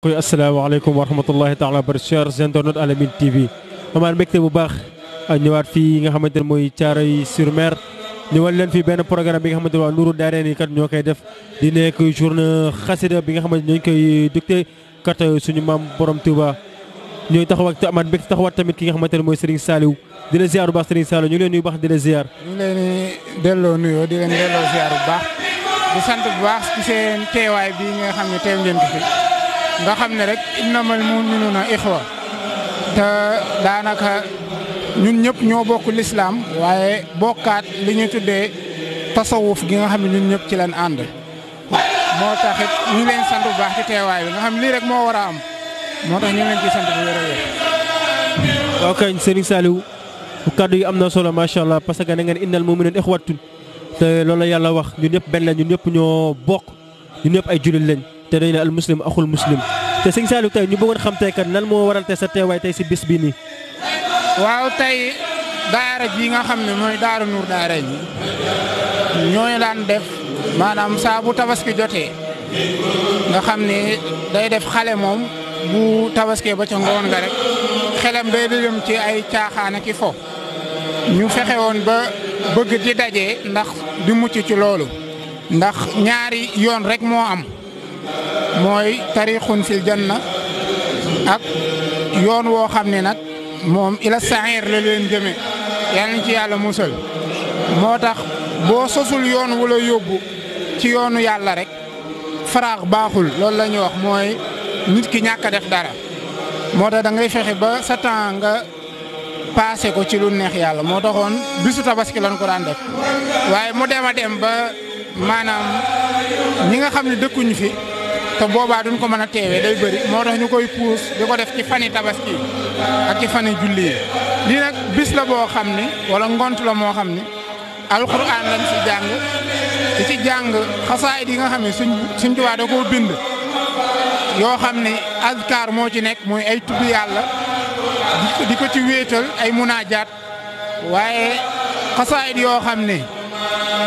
koy asalaamaaleykum wa rahmatullahi taala wa barakatuh internautes Al Amine TV amaan mbégte bu baax ñëwaat fii nga xamante ne mooy Thiaroye-sur-Mer ñëwal leen fii benn programme bi nga xamante ne waa Nourou Daarayni kat ñoo koy def di nekk journée xasida bi nga xamante ñooñu koy dicté kat suñu maam borom Touba ñooy taxawaat amaan mbégte taxawaat tamit ki nga xamante ne mooy Serigne Saliou di la ziar bu baax Serigne Saliou ñu ngi leen nuyu baax di la ziar. ñu ngi leen di delloo nuyoo di leen delloo ziar bu baax di sant bu baax ci seen teewaay bii nga xam ne teew ngeen ko fi nga xam ne rek innamal mu'minuna ixwa te daanaka ñun ñëpp ñoo bokk lislaam waaye bokkaat li ñu tuddee tasawuf gi nga xam ne ñun ñëpp ci lañ ànd moo taxit ñu leen sant bu baax ci teewaay bi nga xam lii rek moo war a am moo tax ñu leen ci sant bu wér a wér. waaw kañ Serigne Saliou kaddu yi am na solo macha allah parce que na ngeen innal mu'minina ixwatun te loolu la yàlla wax ñun ñëpp benn la ñun ñëpp ñoo bokk ñun ñëpp ay jullit lañ te dañu ne al muslim axul muslim te sëñ Saliou tey ñu bëggoon xam tey kat nan moo waral tey sa teewaay tey si bis bii nii. waaw tey daara ji nga xam ne mooy daara Nourou Daarayni ñooñu daan def maanaam saa bu tabaski jotee nga xam ne day def xale moom bu tabaskee ba ca ngoon nga rek xelam day dem ci ay caaxaan ak i fo ñu fexe woon ba bëgg di daje ndax di mucc ci loolu ndax ñaari yoon rek moo am mooy tarixun fil janna ak yoon woo xam ne nag moom ila saxiir la leen jëme yal na ci yàlla musal moo tax boo sosul yoon wala yóbbu ci yoonu yàlla rek faraax baaxul loolu la ñuy wax mooy nit ki ñàkk a def dara moo tax da ngay fexe ba sa temps nga passé ko ci lu neex yàlla moo taxoon bisu tabaski lañ ko daan def waaye mu dem a dem ba maanaam ñi nga xam ne dëkkuñu fi te boobaa duñ ko mën a teewee day bëri moo tax ñu koy puus di ko def ci fani tabaski ak ci fani julli yi lii nag bis la boo xam ni wala ngont la moo xam ni alxuraan lañ ci jàng di ci jàng xasaayid yi nga xam ne suñ Tuubaa da koo bind yoo xam ne azkar moo ci nekk mooy ay tudd yàlla di ko ci wéetal ay munaajaat waaye xasaayid yoo xam ne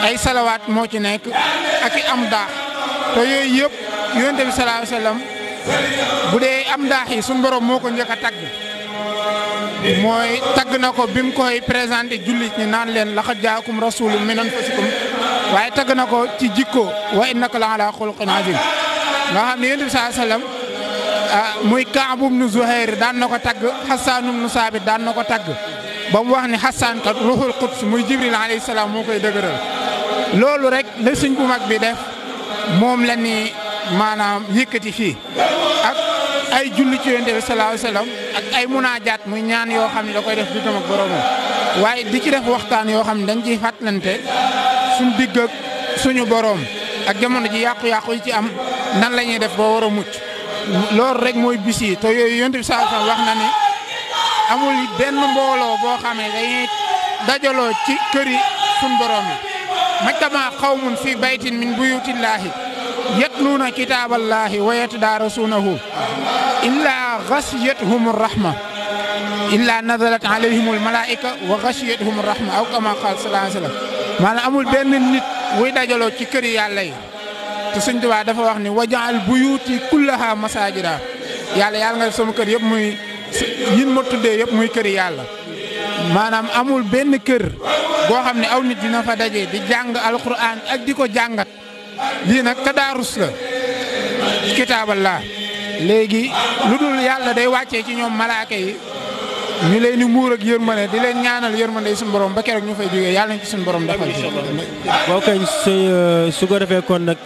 ay salawaat moo ci nekk ak i am daax te yooyu yëpp yonent bi sallallahu alayhi wasallam bu dee am daax yi suñu borom moo ko njëkk a tagg mooy tagg na ko bi mu koy présenté jullit ñi naan leen laqad jaakum rasulun min anfusikum waaye tagg na ko ci jikko wa innaka la ala xuluqin azim nga xam ne yonent bi sallallahu alayhi wasallam muy Kaab ibn Zuhayr daan na ko tagg Hassan ibn Saabit daan na ko tagg ba mu wax ni Hassan kat ruhul quds muy Jibril alayhi salaam moo koy dëgëral loolu rek la suñ bu mag bi def moom la ni maanaam yëkkati fii ak ay julli ci yonent bi sallallahu alayhi wasallam ak ay munaajaat muy ñaan yoo xam ne da koy def diggam ak boromam waaye di ci def waxtaan yoo xam ne dañ ciy fàttalante suñ digg ak suñu borom ak jamono ji yàqu-yàqu yi ci am nan la ñuy def ba war a mucc loolu rek mooy bis yi te yooyu yonent bi sallallahu alayhi wasallam wax na ni amul benn mbooloo boo xam ne dañuy dajaloo ci këri suñ borom yi majtama qawmun fi baytin min buyutillahi yatluuna kitaaballahi wa yatadaarasuunahu illaa ghashiyatuhum rahma illaa nazalat alayhimul malaa'ika wa ghashiyatuhum rahma aw kama qaala sallallahu alayhi wasallam maanaam amul benn nit wuy dajaloo ci këri yàlla yi te Sëñ Tuubaa dafa wax ni wajaal buyuti kullaha masaajida yàlla nga def sama kër yëpp muy yin ma tuddee yëpp muy këri yàlla maanaam amul benn kër boo xam ne aw nit dina fa daje di jàng alquran ak di ko jàngat lii nag tadaarus la kitaaballah léegi lu dul yàlla day wàccee ci ñoom malaaka yi ñu leen di muur ak yërmande di leen ñaanal yërmande suñu borom ba keroog ñu fay jógee yàlla nañ ci suñu borom defal ci. waaw kay su ko defee kon nag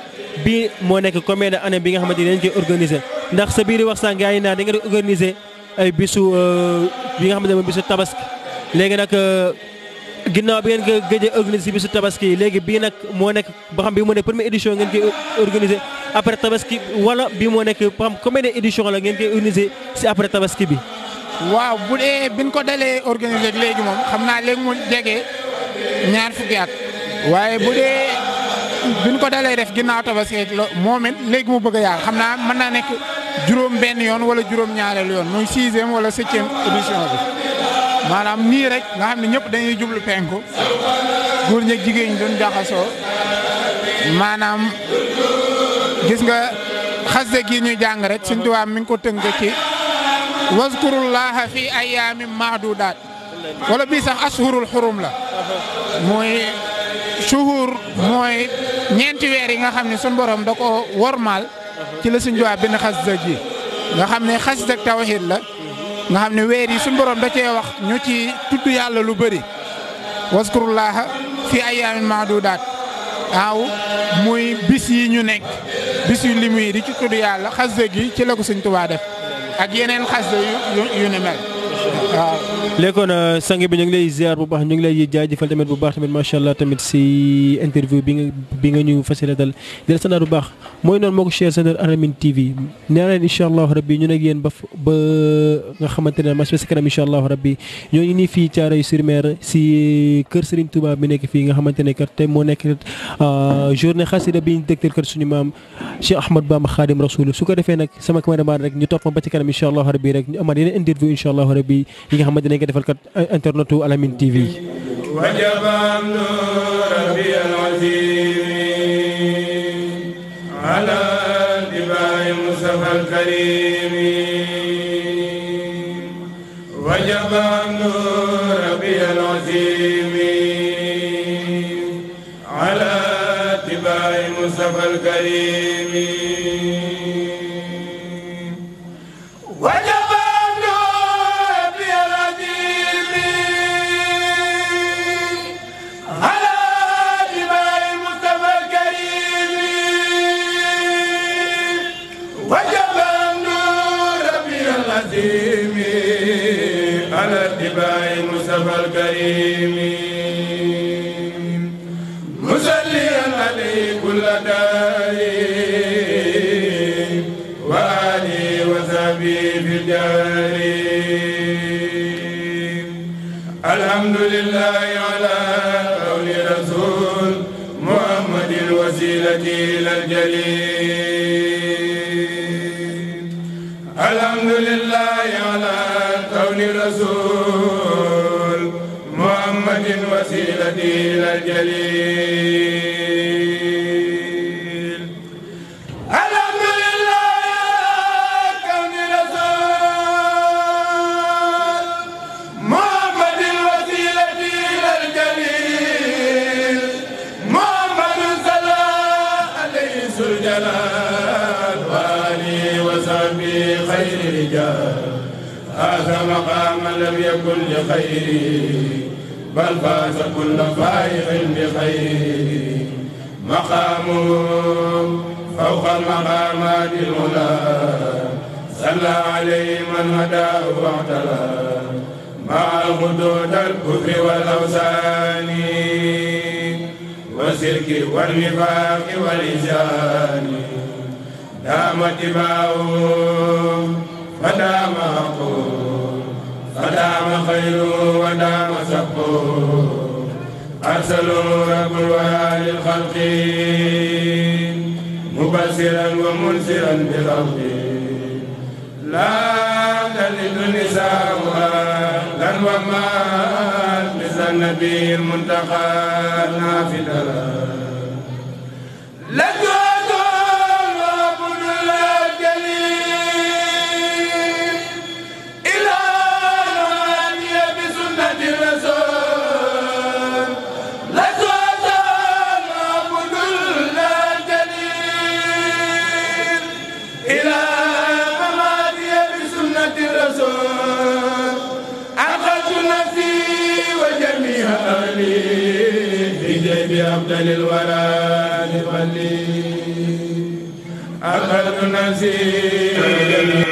bii moo nekk combien d'années bi nga xamante ni dañ koy organiser ndax sa biir wax sànq yaa ngi naan da nga di organiser ay bisu bi nga xamante ne mooy bisu tabaski léegi nag ginnaaw bi ngeen ko gëj a organiser si bisu tabaski léegi bii nag moo nekk ba xam bii moo nekk première édition ngeen koy organiser après tabaski wala bii moo nekk ba xam combien d'édition la ngeen koy organiser si après tabaski bi. waaw bu dee biñ ko dalee organiser léegi moom xam naa léegi mu jege ñaar fukki at waaye bu dee biñ ko dalee def ginnaaw tabaski moom it léegi mu bëgg a yàgg xam naa mën naa nekk juróom benn yoon wala juróom ñaareelu yoon muy 6e wala 7e édition bi maanaam nii rek nga xam ne ñëpp dañuy jublu penku góor ñeeg jigéen ñi doon jaxasoo maanaam gis nga xasida gi ñuy jàng rek Sëñ Tuubaa mi ngi ko tënk ci wazkurullaha fi ayaamin maadudaat wala bii sax ashurul xurum la mooy shuhur mooy ñeenti weer yi nga xam ne suñu borom da ko wormaal ci la Sëñ Tuubaa bind xasida gi nga xam ne xasida tawhid la nga xam ne weer yi suñu borom da cee wax ñu ci tudd yàlla lu bëri wazkurullaha fi ayaamin maadudaat waaw muy bis yi ñu nekk bis yu limu yi di ci tudd yàlla xasida gi ci la ko Sëñ Tuubaa def ak yeneen xasida yu ni mel waaw. léegi kon sang bi ñu ngi lay ziar bu baax ñu ngi lay jaajëfal tamit bu baax tamit macha allah tamit si interview bi nga ñu fas yéene dal di la sant bu baax mooy noonu moo ko share seen Al Amine TV nee naa leen incha allah rabbi ñu nekk yéen ba nga xamante ne mas si kanam incha allah rabbi ñoo ngi nii fii Thiaroye-sur-Mer si kër Serigne Touba bi nekk fii nga xamante ne kat tey moo nekk journée xasida bi ñu dégtal kat suñu maam Cheikh Ahmad Bamba Khadim Rasoul su ko defee nag sama cameraman rek ñu topp ma ba ci kanam incha allah rabbi rek ñu amaat yeneen interview incha allah rabbi yi nga xamante ne nga defal kat internetu Al Amine TV wajaba rabbi al-azim ala dibai mustafa al-karim wajaba rabbi al-azim ala dibai mustafa al-karim على اتباع المصطفى الكريم مصليا عليه كل دار وآله وصحبه في الدار الحمد لله على قول رسول محمد الوسيلة إلى الجليل الحمد لله على كون رسول محمد وسيلتي إلى الجليل الحمد لله على كون رسول محمد وسيلتي إلى الجليل محمد صلى عليه الجلال وآله وصحبه خير رجال هذا مقام لم يكن لخير بل فاز كل فائق بخير مقامه فوق المقامات العلا صلى عليه من هداه واعتلى مع الحدود الكفر والاوثان والشرك والنفاق والإسيان دام اتباعه فدام حقه فدام خيره ودام سبه أرسلوا رب الورى للخلق مبشرا ومنذرا بالحق لا تلد النساء أهلا ومات مثل النبي المنتقى نافذا أفضل الورى لفلي أخذ نسير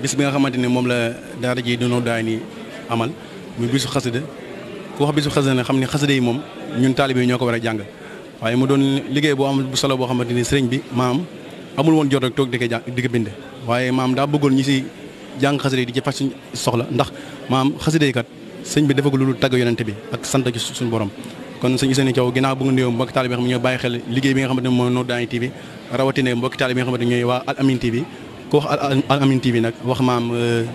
bis bi nga xamante ni moom la daara ji Nour Darayni amal muy bisu xasida ku wax bisu xasida ne xam ni xasida yi moom ñun taalibe yi ñoo ko war a jàng waaye mu doon liggéey boo am bu solo boo xamante ni sëriñ bi maam amul woon jot rek toog di ko jàng di ko bind waaye maam daa bëggoon ñi si jàng xasida yi di ci faj suñ soxla ndax maam xasida yi kat sëñ bi defagul lu tagg yonente bi ak sant ci suñu borom kon sëñ Ousseynou Thiaw ginnaaw bu nga nuyoo mbokki taalibe yi nga xam ne ñoo bàyyi xel liggéey bi nga xamante ne mooy Nour Darayni TV rawatina mbokki taalibe yi nga xamante ne ñooy waa Al Amine TV ku wax Al Amine TV nag wax maam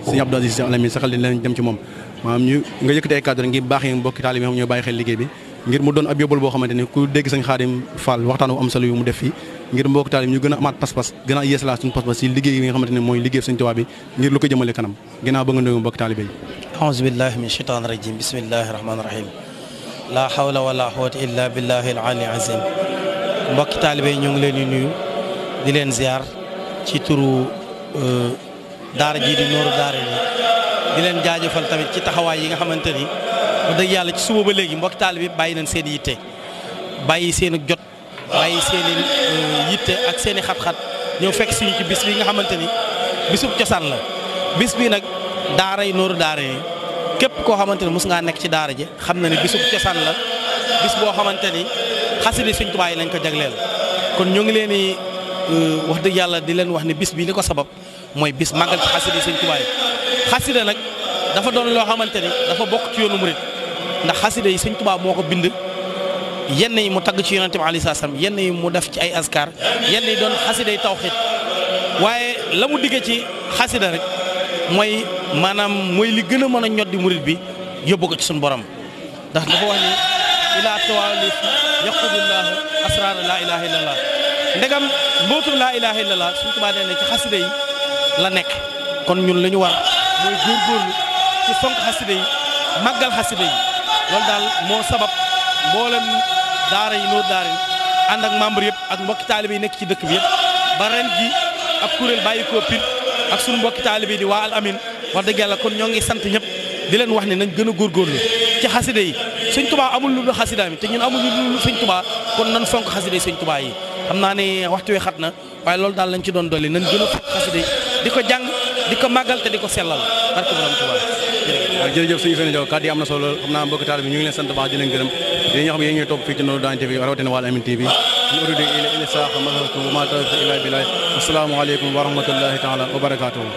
sëñ Abdou Aziz Al Amine saxal leen dem ci moom maam ñu nga yëkkati ay cadre ngir baax yi mbokki taalibe yi nga xam ñoo bàyyi xel liggéey bi ngir mu doon ab yóbbal boo xamante ne ku dégg sëñ Xaadim Fall waxtaan wu am solo yu mu def fii ngir mbokki taalibe ñu gën a amaat pas-pas gën a yeesalaat suñu pas-pas si liggéey yi nga xamante ne mooy liggéey sëñ Tuubaa bi ngir lu ko jëmale kanam ginnaaw ba nga nuyu mbokki taalibe yi aouzu billahi min shaytaani rajim bismillahi rahmaani rahim la hawla wala quwwata illa billahi al ali azim mbokki taalibe yi ñu ngi leen di nuyu di leen ziar ci turu daara ji di Nour Darayni di leen jaajëfal tamit ci taxawaay yi nga xamante ni wax dëgg yàlla ci suba ba léegi mbokki taalibe bi bàyyi nañ seen yitte bàyyi seen jot bàyyi seen yitte ak seen i xat-xat ñëw fekk suñu ci bis bi nga xamante ni bisub cosaan la bis bi nag daaray Nour Darayni képp koo xamante ni mos ngaa nekk ci daara ji xam na ni bisub cosaan la bis boo xamante ni xasida Sëñ Tuubaa yi lañ ko jagleel kon ñu ngi leen di wax dëgg yàlla di leen wax ne bis bi li ko sabab mooy bis màggal ci xasida Sëñ Tuubaa yi xasida nag dafa doon loo xamante ni dafa bokk ci yoonu murit ndax xasida yi Sëñ Tuubaa moo ko bind yenn yi mu tagg ci yonente bi alayhi salaam yenn yi mu def ci ay askar yenn yi doon xasida yi tawxiid waaye la mu diggee ci xasida rek mooy maanaam mooy li gën a mën a ñoddi murid bi yóbbu ko ci suñu borom ndax dafa wax ni ilaa tawalif yaqudullahu asraar laa ilaha illallah ndegam mbootum laa ilaha illallah suñ Tuubaa nee ne ci xasida yi la nekk kon ñun la ñu war mooy góorgóorlu ci fonk xasida yi màggal xasida yi loolu daal moo sabab mboolem daara yi Nour daara yi ànd ak membre yëpp ak mbokki taalibe yi nekk ci dëkk bi yëpp ba ren ji ab kuréel bàyyi koo Pire ak sunu mbokki taalibe yi di waa Al Amin wax dëgg yàlla kon ñoo ngi sant ñëpp di leen wax ne nañ gën a góorgóorlu ci xasida yi Sëñ Tuubaa amul lu dul xasida mi te ñun amul lu dul Sëñ Tuubaa kon nan fonk xasida yi Sëñ Tuubaa yi xam naa ne waxtu wi xat na waaye loolu daal lañ ci doon dolli nañ gën a fonk xasida yi di ko jàng di ko màggal te di ko sellal barke borom Tuubaa. waaw jërëjëf sëñ Ousseynou Diaw kàddu yi am na solo xam naa mbokk taalibe bi ñu ngi leen sant baax di leen gërëm di ñoo xam ne yéen ñooy topp fii ci Nour Daara TV rawatina Al Amine TV ñu uridu ila saax mazhabtu wa ma tawfiqi illa billah assalaamu aleykum wa rahmatullahi taala wa barakatuhu